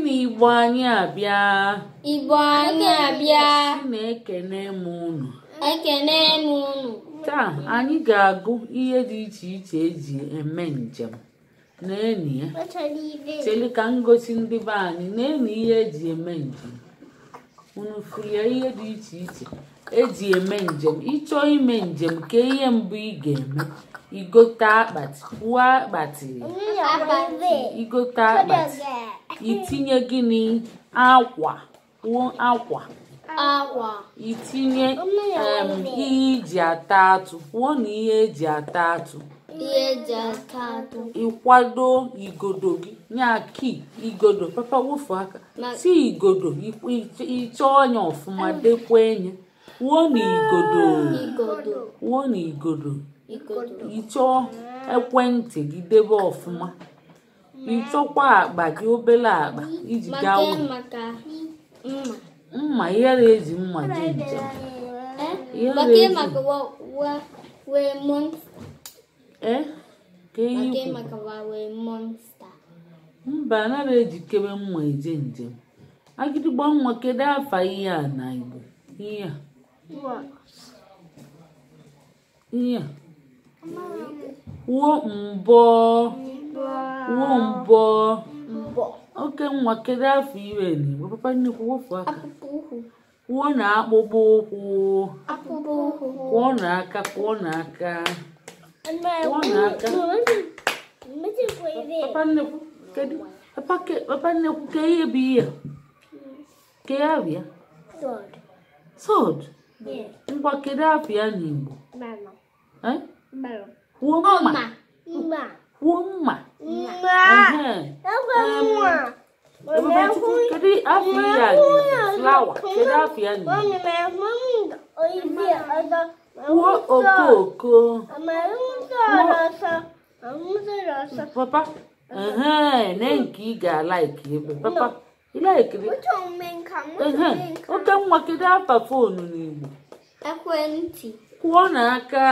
na Igbo anyị abịa. Igbo anyị abịa. Sị na ekene m unu. Ekene m unu. Taa anyị ga-agụ ihe dị iche iche eji eme njem. N'enyi ya. Chelu ka m gosi ndị be anyị. N'enyi ihe eji eme njem. Unu fụrụ ya ihe dị iche iche eji eme njem. Ịchọọ ime njem ka ihe mbụ ị ga-eme. Igote akpati, kwuo akpati. Igote akpati. Itinye gịnị? Akwa. Kwuo akwa. Akwa. Itinye ihe eji ata atụ. Kwuo na ihe eji ata atụ. Ihe eji ata atụ. Ịkwado igodo gị. Nya ki igodo. Papa wụfu aka. Si igodo. Ịchọọ anya ọfụma dekwa enye. Kwuo na igodo. Kwuo na igodo. Ịchọọ ekwentị gị debe ọfụma. Ịchọkwa akpa gị obere akpa iji gaa ụlọ. Mma ihe eji mma jee njem. Mba anaghị ejikebe mma eje njem. Agịdịgba nwa kedu afa ihe a na Igbo? Ihe a. Ihe a. Kwuo mbọ. Kwuo mbọ. Oke nwa kedu afọ ire n'Igbo? Papa nnukwu wofu aka. Kwuo na akpụkpọ ụkwụ. Kwuo na aka, kwuo na aka. Kwuo na aka. Papa nnukwu kedu? Papa nnukwu ke ihe bụ ihe? Ke ya bịa? Sword. Ngwa kedu afọ ya n'Igbo? Kwuo mma. Kwuo mma. Kedu afọ ya n'Igbo? Flower. Kedu afọ ya n'Igbo? Kwuo okooko. Papa. Ne nke ị ga-alaiki ebe. Papa, ị laikiri? Oke nwa kedu afa foonu n'Igbo? Ekwentị. Kwuo n'aka.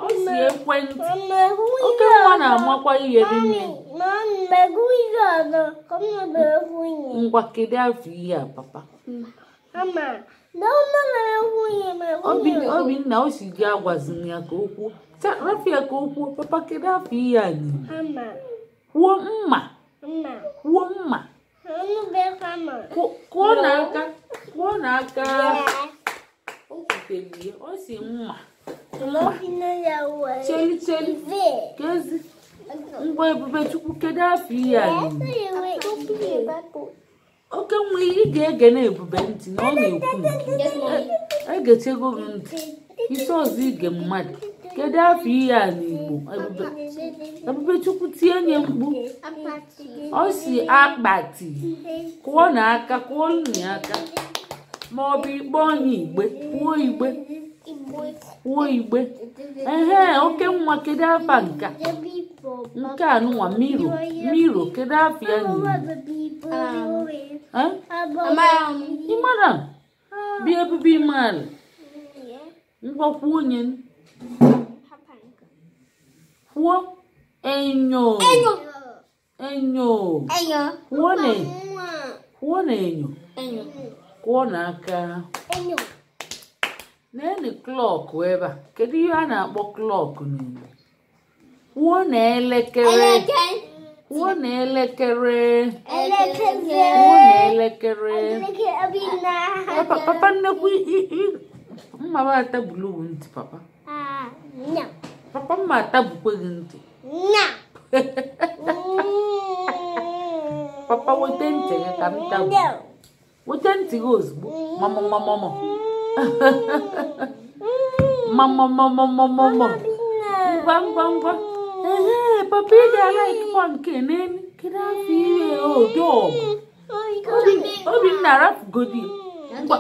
Ọ si ekwentị. Oke nwa na-amakwa ihe rinne. Ngwa kedu afọ ihe a papa? Obinna o si gị agwazina ya ka o kwuo. Rafia ka o kwuo. Papa kedu afọ ihe a n'Igbo? Kwuo mma. Kwuo mma. Kwuo n'aka. Kwuo n'aka. O kwutelie, o si mma. Cheli cheli. Kezi. Ngwa Ebubechukwu kedu afọ ihe a n'Igbo? Oke nwa ị ga-ege na Ebube ntị na ọ na-ekwu nke. Egechego gị ntị. Isi ọzọ ige mmadụ. Kedu afọ ihe a n'Igbo? Ebubechukwu tie nye mkpu. Ọ si akpati. Kwuo n'aka, kwuo nri aka. Ma ọ bụ ikpe onye igbe. Kwuo igbe. Kwuo igbe. Ehe, oke nwa kedu afa nka? Nke a nụnwa miro. Miro kedu afọ ya n'Igbo? Ị mara? Bịa Ebube ịmaala. Ngwa kwuo onye. Kwuo enyo. Enyo. Kwuo na enyo. Kwuo n'aka. Nene klọkụ ebe a. Kedu ihe a na-akpọ klọkụ n'Igbo? Kwuo na elekere. Kwuo na elekere. Kwuo na elekere. Papa nnekwu mma ba atagbulu ntị papa. Papa mma atagbukwe gị ntị. Papa weta ntị gị ka m tagbu. Weta ntị gị ozugbo. Mama mama mama. Mama mama mama mama. Ngwa ngwa ngwa. Ehe, papa ị ga-alaikwa nke n'elu. Kedu afọ ihe o dog? Obinna rafugodi. Ngwa.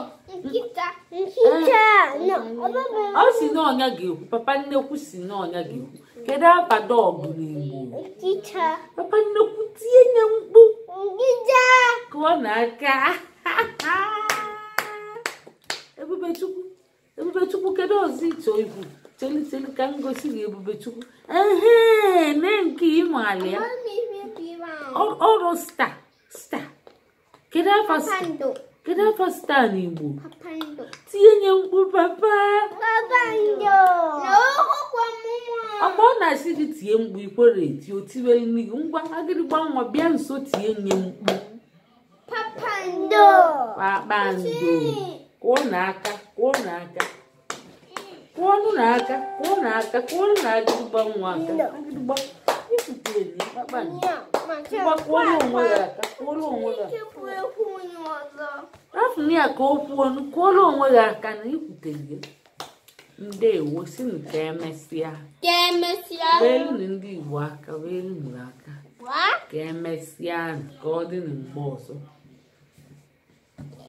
Ọ si na ọnya ga-ekwu. Papa nnekwu si na ọnya ga-ekwu. Kedu afa dog n'Igbo? Papa nnekwu tie nye mkpu. Kụọ n'aka. Ebubechukwu. Ebubechukwu kedu ọzọ ịchọ ikwu? Cheli cheli ka m gosi gị Ebubechukwu. Ehe, ne nke ịmaala ya. Ọrụ star star. Kedu afa star? Kedu afa star n'Igbo? Tinye nye mkpu papa. Ọkwa ọ na-asị gị tie mkpu ikwere eti o tiwere nne gị. Ngwa agịrịgba nwa bịa nso tie nye mkpu. Kpakpando. Kụọ n'aka, kụọ n'aka, kụọnụ n'aka, kụọ n'aka, kụọnụ na agịrịgba nwa aka. Agịrịgba ikwutere na kpakpando. Ngwa kụọrọ onwe gị aka, kụọrọ onwe gị aka. Afụ ya ka o kwuo, kụọrọ onwe gị aka na ikwutere gị. Ndewo, sinụ ka emesịa. Ka emesịa. Weelụnụ ndị Igbo aka, weelụnụ aka. Ka emesịa, ka ọ dị na mgbe ọzọ.